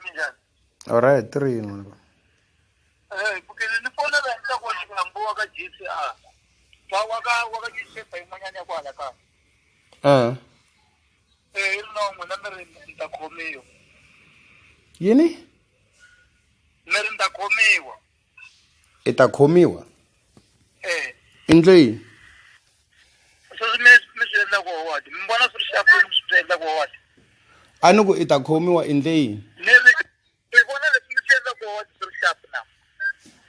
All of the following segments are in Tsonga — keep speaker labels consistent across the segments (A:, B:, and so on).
A: Minjhani?
B: Alright, ti ri yini n'wana?
A: Eh, pfukeli ni fonela hi ta ku xikambu wa ka GCR. Wa wa ka wa ka newspaper yin'wanyana ya kwala kaya.
B: Eh.
A: Eh, i ri no n'wina mi ri ni ta khomiwa.
B: Yini?
A: Mi ri ni ta khomiwa.
B: I ta khomiwa?
A: Eh.
B: I ndle yini?
A: Sweswi mi mi swi endlaka Howard. Mi vona swi ri xapu mi swi endlaka Howard.
B: A ni ku i ta khomiwa i ndle yini?
A: Ni ri mi vona leswi mi swi endlaka Howard swi ri xapu na.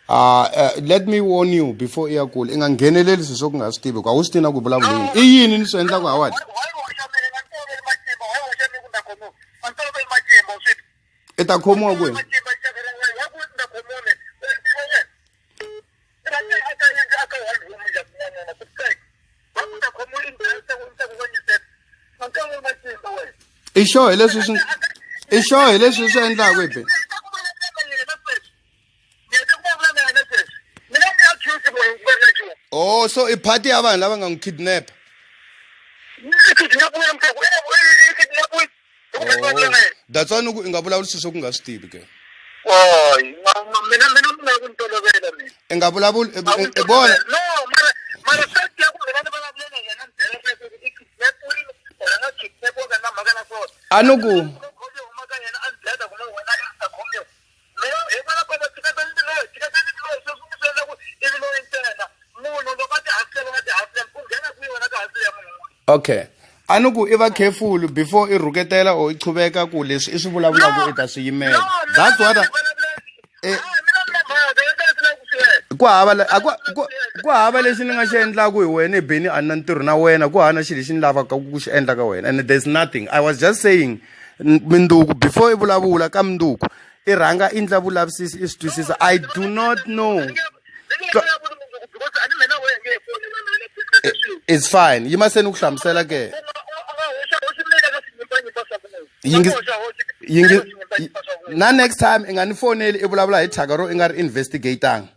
B: Ah, let me warn you before i ya kule i nga ngheneleli swilo swo ku nga swi tivi ku a wu swi tivi na ku vulavula yini i yini ni swi endlaka Howard
A: Why hoxa mina nga ntoloveli matimba? Why hoxa mina ku ni ta khomiwa? A ni toloveli matimba u swi
B: i ta khomiwa kwihi
A: matimba xaka ra wena wa ku ni ta khomiwa mina. U swi tiva wena.
B: I sure hi leswi swi i sure hi leswi swi endlaku hi be oh so i party ya vanhu lava nga n'wi kidnap Oh, that's why ni ku i nga vulavuli swilo swo ku nga swi tivi ke
A: mina mina mina ku ni tolovela mina
B: i nga vulavuli i vona
A: no mara mara fact ya ku mina ni vulavula yena ni byela leswaku i kidnapiwile or a nga kidnapiwanga na mhaka na swona
B: a ni ku
A: huma ka yena a ni byela ku wena i ta khomiwa mina hi vona ku va tshiketa ni loyi tshiketa ni loyi sweswi ni swi endla ku i vi loyi ntsena munhu loko a ti hasilela wa ti hasilela u nghena kwihi wena ka hasile ya munhu
B: okay a ni ku i va careful before i rhuketela or i qhuveka ku leswi i swi vulavulaka i ta swi yimela that's what I, eh, ku hava ku hava lexi ni nga xi endlaku hi wena beni a ni na ntirho na wena ku hava na xilo lexi ni lavaka ku xi endla ka wena and there's nothing i was just saying minduku before i vulavula ka minduku i rhanga i ndla vulavisisi i swi twisisa i do not know it's fine yima se ni ku hlamusela ke yingi na next time i nga ni foneli i vulavula hi thyaka ro i nga ri investigatanga.